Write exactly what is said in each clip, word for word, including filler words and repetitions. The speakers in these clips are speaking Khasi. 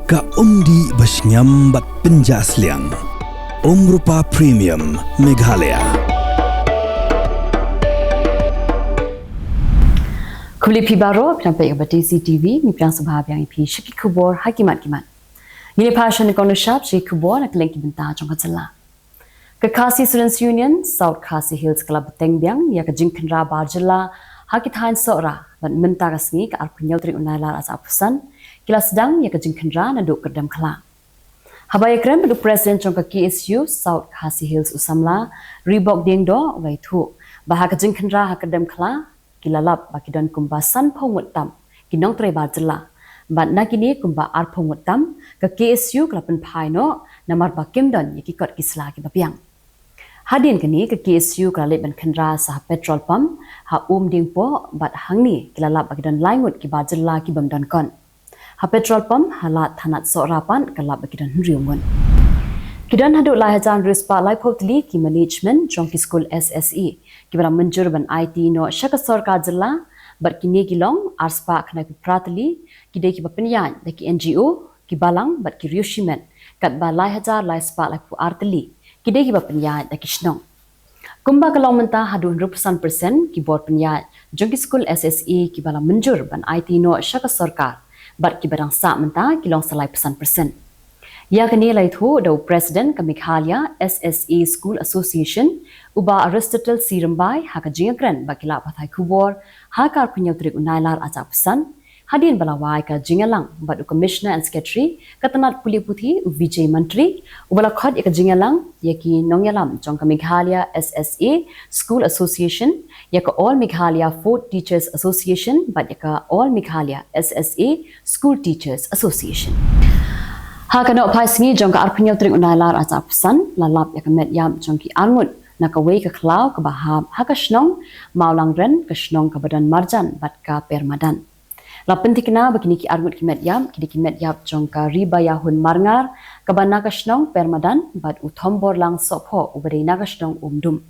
Ka umdih ba shngiam bad pynjah sliang. Umrupa Premium Meghalaya. Khublei phi baroh, phi nang peit ïa ka Batesi T V, ngi pdiang sngewbha biang ïa phi sha ki khubor ha ki mat ki mat. Ngin ïa phai sha nyngkong nyngshap sha ki khubor na ka liang ki bynta jong ka jylla. Ka Khasi Students Union South Khasi Hills ka la bteng biang ïa ka jingkhynra bar jylla ha ki thaiñ Sohra, bad mynta ka sngi ka arphew hynñiew tarik u Nailar arhajar arphew san ki la sdang ïa ka jingkhynra naduh Kyrdemkhla. Haba ïakren bad u President jong ka K S U South Khasi Hills u samla Ribok Diengdoh u la ïathuh ba ha ka jingkhynra ha Kyrdemkhla ki la lap ba ki don kumba sanphew ngut tam ki nongtrei bar jylla. Bad na kine kumba arphew ngut tam ka K S U ka la pynphai noh namar ba kim don ïa ki kot ki sla kiba biang. Hadien kane ka K S U ka la leit ban khynra sa ha petrol pump ha Umdiengpoh, bad hangne ki la lap ba ki don lai ngut ki bar jylla ki bym don kot. Ha petrol pump ha lad thanat Sohra pat ka lap ba ki don hynriew ngut. Ki don haduh lai hajar hynriew spah laiphew tylli ki management jong ki skul S S A kiba la mynjur ban aiti noh sha ka sorkar jylla, bad kine ki long ar spah khyndai phew phra tylli ki dei kiba pynïaid da ki N G O, ki balang bad ki riewshimet, katba lai hajar lai spah laiphew ar tylli ki dei kiba pynïaid da ki shnong. Kumba ka long mynta, haduh hynriewphew san percent ki bor pynïaid jong ki skul S S A kiba la mynjur ban aiti noh sha ka sorkar, bad kiba dang sah mynta ki long sa laiphew san percent. Ïa kane la ïathuh da u President ka Meghalaya S S A School Association, u Bah Aristotle C Rymbai, ha ka jingïakren bad ki lad pathai khubor ha ka arphew hynñiew tarik u Nailar arhajar arphew san, hadien ba la wai ka jingïalang bad u Commissioner and Secretary ka tnat pule puthi u Vijay Mantri, uba la khot ïa ka jingïalang ïa ki nongïalam jong ka Meghalaya S S A School Association, ïa ka All Meghalaya Food Teachers Association bad ïa ka All Meghalaya S S A School Teachers Association. Ha ka nohphai sngi jong ka arphew hynñiew tarik u Nailar arhajar arphew san la lap ïa ka met ïap jong ki arngut na kawei ka khlaw kaba hap ha ka shnong Mawlangren, ka shnong kaba don marjan bad ka Permadan. La pynthikna ba kine ki arngut ki met ïap ki dei ki met ïap jong ka Ribayahun Marngar kaba na ka shnong Permadan, bad u Thomborlang Sohphoh uba dei na ka shnong Umdum.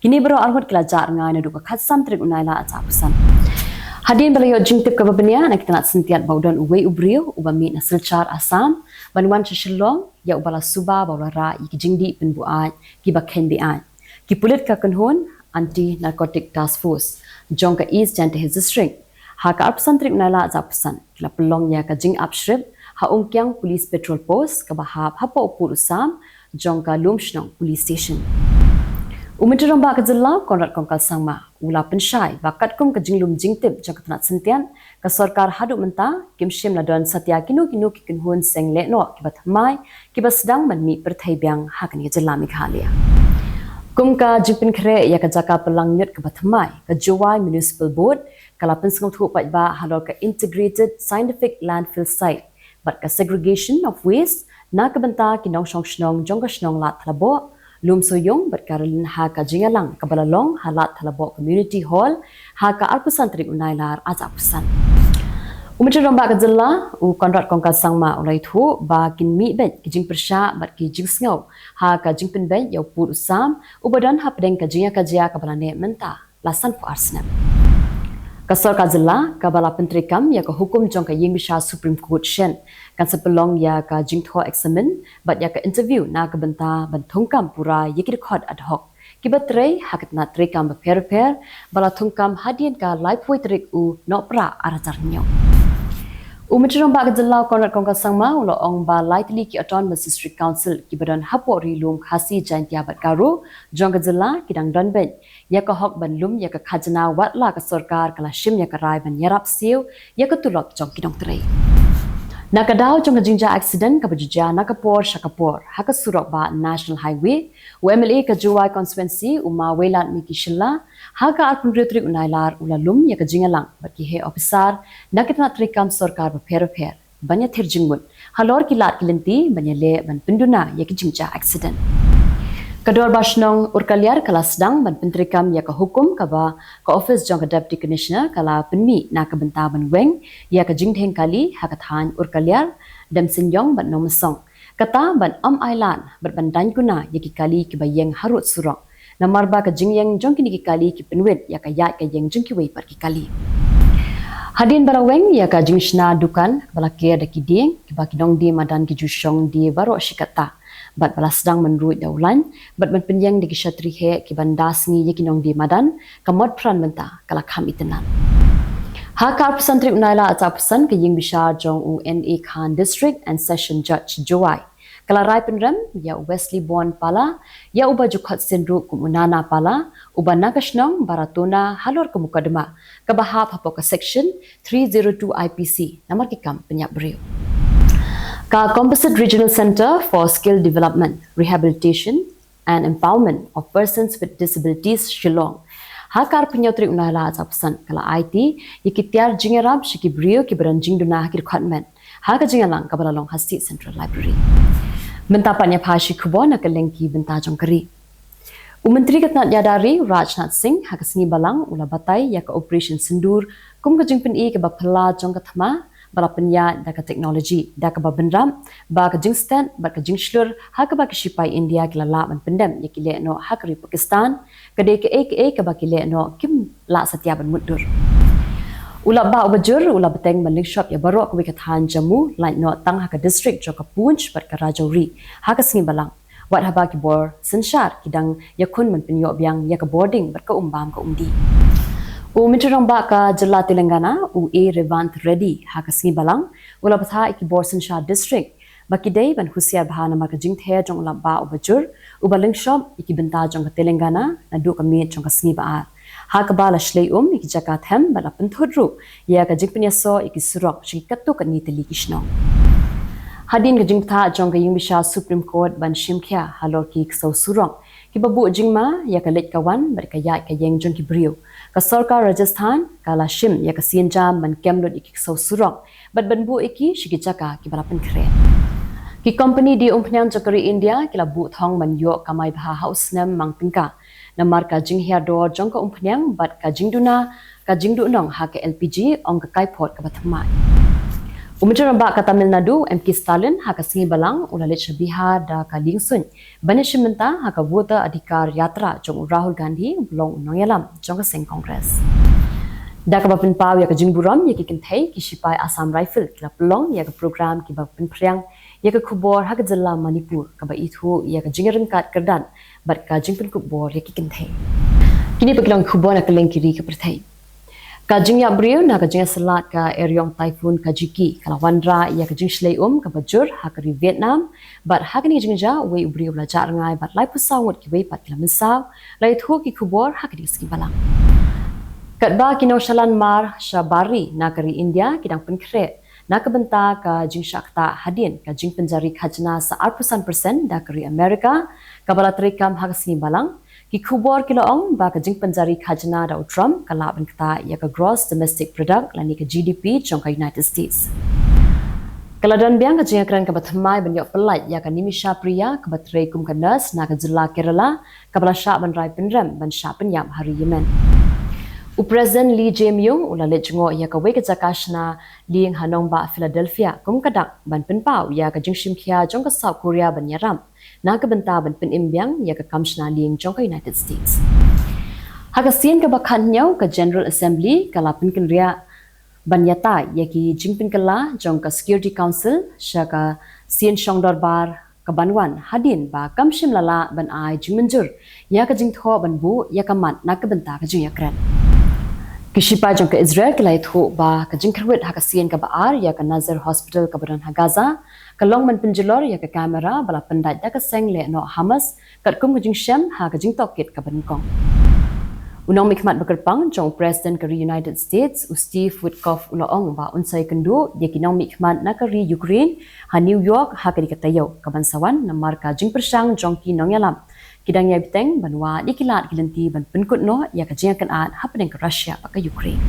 Kine baroh arngut ki la jah rngai naduh ka khatsan tarik u Nailar arhajar arphew san. Hadien ba la ïoh jingtip kaba bniah na ki tnat syntiat ba u don uwei u briew uba mih na Silchar, Assam, ban wan sha Shillong ïa uba la suba ba u la rah ïa ki jingdih pynbuaid kiba kheiñ beaid, ki pulit ka kynhun Anti Narcotic Task Force jong ka East Jaintia Hills District ha ka arphew san tarik u Nailar arhajar arphew san ki la pynlong ïa ka jingap shrip ha Umkiang Police Patrol Post kaba hap hapoh u pud u sam jong ka Lumshnong Police Station. U Myntri Rangbah ka jylla Conrad Kongkal Sangma u la pynshai ba katkum ka jinglum jingtip jong ka tnat syntiat, ka sorkar haduh mynta kim shym la don satia kino kino ki kynhun seng lehnoh kiba thymmai kiba sdang ban mih pyrthei biang ha kane ka jylla Meghalaya. Kum ka jingpynkhreh ïa ka jaka pynlang ñiut kaba thymmai, ka Jowai Municipal Board ka la pynsngewthuh paidbah halor ka Integrated Scientific Landfill Site bad ka Segregation of Waste na ka bynta ki nongshong shnong jong ka shnong Lad Thalaboh, Lumsoiung bad Karlin ha ka jingïalang kaba la long ha Lad Thalaboh Community Hall ha ka arphew san tarik u Nailar arhajar arphew san. U Myntri Rangbah ka jylla u Conrad Kongkal Sangma u la ïathuh ba kin mih beit ki jingpyrshah bad ki jingsngew ha ka jingpynbeit ïa u pud u sam uba don hapdeng ka jingïakajia kaba la neh mynta la sanphew ar snem. Ka sorkar jylla kaba la pyntreikam ïa ka hukum jong ka ïingbishar Supreme Court shen kan sa pynlong ïa ka jingthoh eksamin bad ïa ka interview na ka bynta ban thungkam pura ïa ki dkhot ad hoc kiba trei ha ka tnat treikam bapher bapher ba la thungkam hadien ka laiphew tarik u Nohprah arhajar hynñiew. U Myntri Rangbah ka jylla u Conrad Kongkal Sangma u la ong ba lai tylli ki Autonomous District Council kiba don hapoh Ri Lum Khasi, Jaintia bad Garo jong ka jylla ki dang don beit ïa ka hok ban lum ïa ka khajna wat la ka sorkar ka la shim ïa ka rai ban ïarap siew ïa ka tulop jong ki nongtrei. Na ka daw jong ka jingjia accident kaba ju jia na ka por sha ka por ha ka surok bah National Highway, u M L A ka Jowai Constituency u Ma Wailadmiki Shylla ha ka arphew hynriew tarik u Nailar u la lum ïa ka jingïalang bad ki heh ophisar na ki tnat treikam sorkar bapher bapher ban ïathir jingmut halor ki lad ki lynti ban ïaleh ban pynduna ïa ki jingjia accident. Ka Dorbar Shnong Urkaliar ka la sdang ban pyntreikam ïa ka hukum kaba ka ophis jong ka Deputy Commissioner ka la pynmih na ka bynta ban weng ïa ka jingdheng kali ha ka thaiñ Urkaliar, Demseiñiong bad Nongmesong, kata ban ym ailad bad ban daiñ kuna ïa ki kali kiba ïeng harud surok, namar ba ka jingïeng jong kine ki kali ki pynwit ïa ka ïaid ka ïeng jong kiwei pat ki kali. Hadien ba la weng ïa ka jingshna dukan ba la ker da ki dieng, kiba ki nongdie madan ki ju shong die baroh shi katta, bad ba la sdang ban ruid da u lain, bad ban pynïeng da ki shatri heh kiban da sngi ïa ki nongdie madan, ka mot pran mynta ka la kham itynnad. Ha ka arphew san tarik u Nailar arphew san, ka ïing bishar jong u N A Khan District and Session Judge Jowai ka la rai pynrem ïa u Wesley Born Pala, ïa uba ju khot sien ruh kum u Nana Pala, uba na ka shnong Baratona halor ka mukotduma kaba hap hapoh ka Section three zero two I P C, namar ki kam pynïap briew. Ka Composite Regional Centre for Skill Development, Rehabilitation and Empowerment of Persons with Disabilities, Shillong, ha ka arphew hynñiew tarik u Nailar arphew san, ka la aiti ïa ki tiar jingïarap sha ki briew kiba don jingduna ha ki dkhot met, ha ka jingïalang kaba la long ha State Central Library. Mynta pat ngin ïa peit shi khubor na kylleng ki bynta jong ka ri. U Myntri ka tnat ïada ri, Rajnath Singh, ha ka sngi Balang u la batai ïa ka Operation Sindoor kum ka jingpyni kaba phylla jong ka thma ba la pynïaid da ka teknoloji, da kaba bynrap ba ka jingstet bad ka jingshlur ha kaba ki shipai India ki la lah ban pyndem ïa ki lehnoh ha ka ri Pakistan, ka dei kaei kaei kaba ki lehnoh kim lah satia ban mutdur. U Lapbah uba jur u la bteng ban lyngshop ïa baroh kawei ka thaiñ Jammu, lait noh tang ha ka district jong ka Poonch bad ka Rajouri, ha ka sngi Balang, wat haba ki bor synshar ki dang ïakhun ban pynïoh biang ïa ka bording bad ka um bam ka um dih. U Myntri Rangbah ka jylla Telangana, u A Revant Reddy, ha ka sngi Balang u la bthah ïa ki bor synshar district ba ki dei ban husiar bha namar ka jingther jong u Lapbah uba jur uba lyngshop ïa ki bynta jong ka Telangana naduh ka miet jong ka sngi ba ar, ha kaba la shlei um ïa ki jaka them bad la pynthut ruh ïa ka jingpynïasoh ïa ki surok sha ki katto katne tylli ki shnong. Hadien ka jingbthah jong ka ïing bishar Supreme Court ban shim khia halor ki ksew surok kiba buh jingma ïa ka leit ka wan bad ka ïaid ka ïeng jong ki briew, ka sorkar Rajasthan ka la shim ïa ka sienjam ban kem lut ïa ki ksew surok bad ban buh ïa ki sha ki jaka kiba la pynkhreh. Ki kompani die umphniang jong ka ri India ki la buh thong ban ïoh kamai bha ha u snem mang tyngka namar ka jinghiar dor jong ka umphniang bad ka jingduna ka jingduhnong ha ka L P G, ong ka kaiphod kaba thymmai. U Myntri Rangbah ka Tamil Nadu, M K Stalin, ha ka sngi Balang u la leit sha Bihar da ka liengsuiñ ban ïashim bynta ha ka Voter Adhikar Yatra jong u Rahul Gandhi uba long u nongïalam jong ka seng Congress. Da kaba pynpaw ïa ka jingburom ïa ki kynthei, ki shipai Assam Rifle ki la pynlong ïa ka program kiba pynphriang ïa ka khubor ha ka jylla Manipur kaba ithuh ïa ka jingïaryngkat kyrdan bad ka jingpynkup bor ïa ki kynthei. Kine pat ki long ki khubor na kylleng ki ri ka pyrthei. Ka jingïap briew na ka jingïasyllad ka eriong Typhoon Kajiki ka la wanrah ïa ka jingshlei um kaba jur ha ka ri Vietnam, bad ha kane ka jingjia uwei u briew u la jah rngai bad laiphew saw ngut kiwei pat ki la mynsaw, la ïathuh ki khubor ha kane ka sngi Balang. Katba ki nongshalan mar sha bar ri na ka ri India ki dang pynkhreh na ka bynta ka jingshah ktah hadien ka jingpynjari khajna sa arphew san percent da ka ri Amerika kaba la treikam ha ka sngi Balang, ki khubor ki la ong ba ka jingpynjari khajna da u Trump ka lah ban ktah ïa ka Gross Domestic Product lane ka G D P jong ka United States. Ka la don biang ka jingïakren kaba thymmai ban ïoh pyllait ïa ka Nimisha Priya kaba trei kum ka nurse na ka jylla Kerala kaba la shah ban rai pynrem ban shah pynïap ha ri Yemen. U President Lee Jae-myung u la leit jngoh ïa kawei ka jaka shna lieng ha nongbah Philadelphia kum ka dak ban pynpaw ïa ka jingshim khia jong ka South Korea ban ïarap na ka bynta ban pynim biang ïa ka kam shna lieng jong ka United States. Ha ka sien kaba khathynñiew, ka General Assembly ka la pynkynriah ban ïatai ïa ki jingpynkylla jong ka Security Council sha ka sien shong dorbar kaban wan, hadien ba kam shym la lah ban ai jingmynjur ïa ka jingthoh ban buh ïa ka mat na ka bynta ka jingïakren. Ki shipai jong ka Israel ki la ïathuh ba ka jingkyrwit ha ka sien kaba ar ïa ka Nasser Hospital kaba don ha Gaza ka long ban pynjulor ïa ka kamera ba la pyndait da ka seng lehnoh Hamas katkum ka jingshem ha ka jingtohkit kaba nyngkong. U nongmihkhmat ba kyrpang jong u President ka ri United States, u Steve Witkoff, u la ong ba un sa ïakynduh ïa ki nongmihkhmat na ka ri Ukraine ha New York ha kane ka taïew kaban sa wan namar ka jingpyrshang jong ki nongïalam ki dang ïai bteng ban wad ïa ki lad ki lynti ban pynkut noh ïa ka jingïakynad hapdeng ka Russia bad ka Ukraine.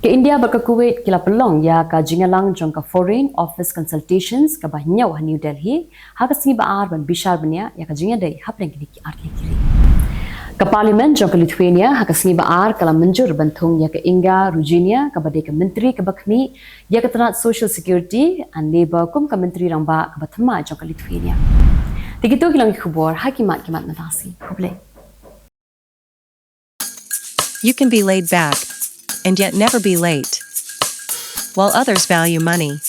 Ka India bad ka Kuwait ki la pynlong ïa ka jingïalang jong ka Foreign Office Consultations kaba hynñiew ha New Delhi ha ka sngi ba ar ban bishar bniah ïa ka jingïadei hapdeng kine ki artylli ki ri. Ka Parliament jong ka Lithuania ha ka sngi ba ar ka la mynjur ban thung ïa ka Inga Ruginiene kaba dei ka Myntri kaba khmih ïa ka tnat Social Security and Labour kum ka Myntri Rangbah kaba thymmai jong ka Lithuania. Te kito ki long ki khubor ha ki mat ki mat mynta ka sngi. Khublei. You can be laid back and yet never be late. while others value money.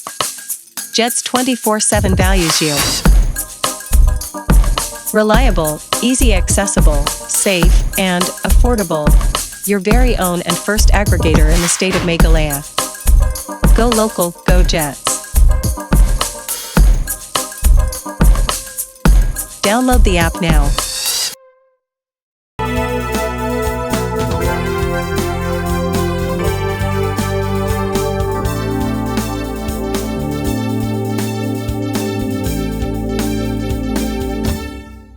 Jets twenty-four seven values you. Reliable, easy accessible, safe, and affordable. Your very own and first aggregator in the state of Meghalaya. Go local, go Jets. Download the app now.